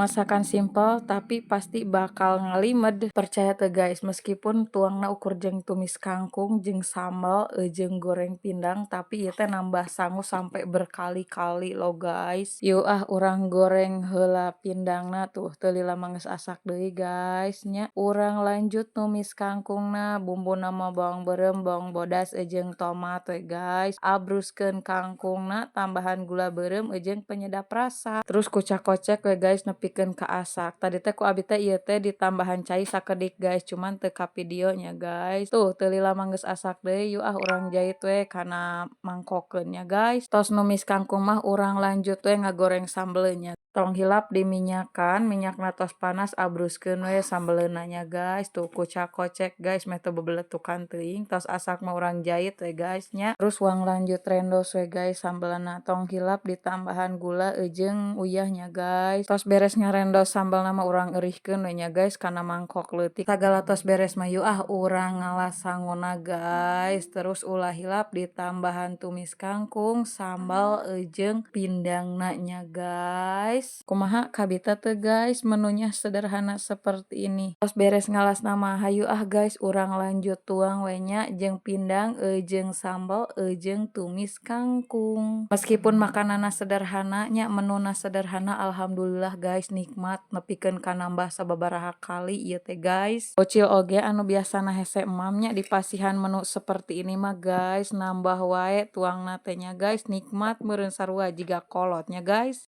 Masakan simple tapi pasti bakal ngalimed. Percaya teu, guys, meskipun tuangna ukur jeung tumis kangkung jeung sambal jeung goreng pindang, tapi ieu teh nambah sangu sampai berkali-kali loh, guys. Yuk ah, urang goreng heula pindangna. Tuh, teu lila mah geus asak deui, guys, nya. Urang lanjut numis kangkungna. Bumbuna mah bawang beureum, bawang bodas jeung tomat we, guys. Abruskeun kangkungna, tambahan gula beureum jeung penyedap rasa. Terus kucak-kocek we, guys, nepikeun ka asak. Tadi teh ku abi teh ieu teh ditambahan cai sakedik, guys, cuman teu ka video nya, guys. Tuh, teu lila mah geus asak deui. Yuk ah, urang jait we kana mangkokeun nya, guys. Tos numis kangkung mah urang lanjut we ngagoreng sambelnya. Tong hilap diminyakan, minyakna tos panas, abruskeun we sambeleuna nya, guys. Tuh, kucak-kocek, guys, meh teu bebeletukan teuing. Tos asak mah urang jait we, guys, nya. Terus urang lanjut rendos we, guys, sambelna. Tong hilap ditambahan gula jeung uyah nya, guys. Tos beres ngarendos sambelna mah urang eurihkeun we nya, guys, kana mangkok leutik. Sagala tos beres mah yuk ah, urang ngalas sanguna, guys. Terus ulah hilap ditambahan tumis kangkung, sambal jeung pindangna nya, guys. Kumaha, kabita teu, guys, menunya sederhana seperti ini? Tos beres ngalasna mah hayu ah, guys, urang lanjut tuang we nya jeung pindang jeung sambal jeung tumis kangkung. Meskipun makananna sederhana nya, menuna sederhana, alhamdulillah, guys, nikmat nepikeun ka nambah sababaraha kali ieu teh, guys. Bocil oge anu biasana hese emam nya, dipasihan menu seperti ini mah, guys, nambah wae tuangna teh nya, guys, nikmat meureun sarua jiga kolot nya, guys.